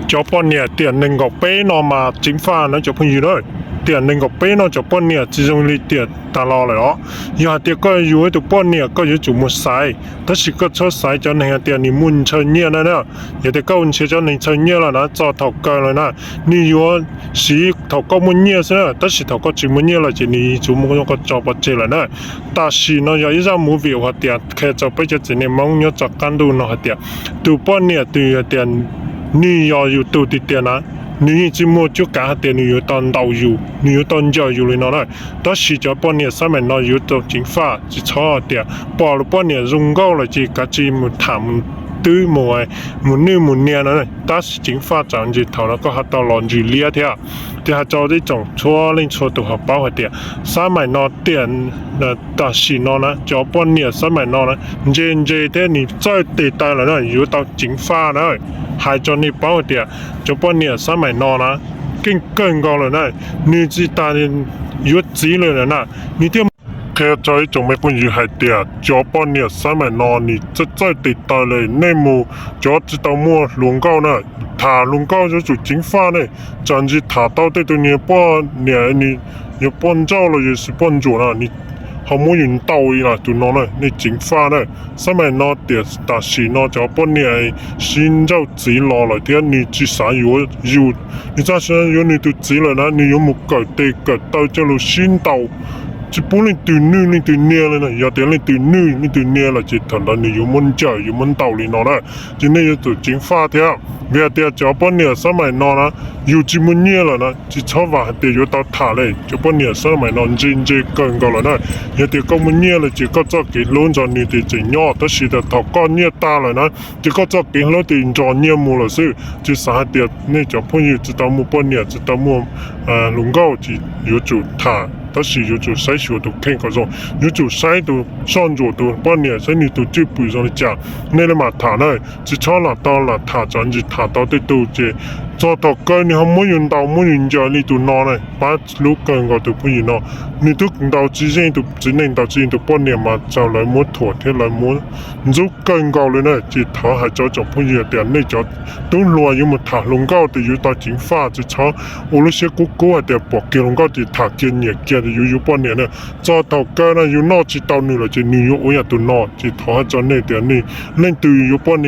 Cov poj niam tiam nees nkaum peb no mas ceev faj na cov phooj ywg na. Tiam nees nkaum peb no cov poj niam tsis zoo li tiam tas los lawm os. Yog hais tias koj yuav ib tus poj niam koj yuav tsum mus xaiv, tab sis koj txhob xaiv cov neeg hais tias nws muaj ntshaw nyiaj na na. Yog tias koj mus nrhiav cov neeg ntshaw nyiaj los na txog thaum kawg lawm na, nws yuav siv thaum koj muaj nyiaj xwb na, tab sis thaum koj tsis muaj nyiaj lawm ces nws yuav tsum muab koj tso pov tseg lawm na. Tam sim no yog ib zaj movie uas hais tias qhia rau peb cov txiv neej Hmoob nyob rau qab ntuj no hais tias tus poj niam twg hais tias nws yog yus tus tiag tiag na, nws yeej tsis muaj cuab kav hais tias nws yuav tau ntaus yus, nws yuav tau ncaws yus li no na. Tab sis cov poj niam xab maim no yuav tau ceev faj, tsis txhob hais tias pom lub poj niam zoo nkauj lawm ces kav tsij mus tham mus twb mus, mus nwj mus nias no, tab sis ceev faj tsam ntsis thaum no koj ho tau los ntsws liab thiab. Thiab hais rau ib tsoom txhua leej txhua tus ho paub hais tias xab maim no tiam tam sim no na cov poj niam xab maim no na ntse ntse thiab nws txawj tes taw lawm na yuav tau ceev faj na. Hais rau nej paub hais tias cov poj niam xab maim no na keej kawg nkaus lawm na, nws tsis tas yuav txiv lawm na, nws thiaj qhia rau ib tsoom me phooj ywg hais tias cov poj niam xab maim no nws txawj txawj tes taw li. Nej mus cov tsis tau muaj hluas nkauj na, tham hluas nkauj yuav tsum ceev faj ne, tsam ntsis tham tau tej tus niag poj niam nws yog poj nrauj los yog xws poj ntsuam no, nws ho muab yus ntaus li lawm tus no na, nej ceev faj na. Xab maim no tiam tam sim no cov poj niam sib nrauj txiv los lawm thiab nws tsis xav yuav yus, nws txoj sia yuav nws tus txiv lawm na, nws yuav mus kawm tes kawm taw coj los sib ntaus, tsis pub leej twg nwj leej twg nias li na. Yog tias leej twg nwj leej twg nias lawm ces thaum ntawd nws yuav muab ncaws yuav muab ntaus li no na. Ces nej yuav tsum ceev faj thiab, vim hais tias cov poj niam xab maim no na, yus tsis muaj nyiaj lawm na tsis txhob vam hais tias yuav tau tham li. Cov poj niam xab maim no ntse ntse kawg nkaus lawm na. Yog tias koj muaj nyiaj lawm ces koj txoj kev hlub nrog nws ces tseem nyob, tab sis thaum koj nyiaj tag lawm na, ces koj txoj kev hlub ces nrog nyiaj mus lawm xwb. Ces xav hais tias nej cov phooj ywg tsis tau muaj poj niam tsis tau muaj hluas nkauj ces yuav tsum tham, tab sis yuav tsum saib xyuas tus kheej kom zoo, yuav tsum saib tus soj ntsuam tus poj niam, saib nws tus cwj pwm zoo li cas, nej li mam tham na. Tsis txhob lam tau lam tham tsam ntsis tham tau tej tug ces txog thaum kawg nws ho muab yus ntaus muab yus ncaws li tus no na. Pab hlub kawg nkaus tus phooj ywg no, nws twb ntaus tsis yeej tus txiv neej, ntaus tsis yeej tus poj niam mas txaus lawv muab thuam thiab lawv muab ntxub kawg nkaus li na. Ces thov hais rau tsoom phooj ywg tias nej cov tub hluas yuav mus tham hluas nkauj ces yuav tau ceev faj, tsis txhob ua lub siab kub kub hais tias pom kiag hluas nkauj ces tham kiag nyiam kiag yuav yuav poj niam na. Txog thaum kawg no yus noj tsis tau nws lawm ces nws yuav ua yam tus no. Ces thov hais rau nej tias nej leej twg yuav poj niam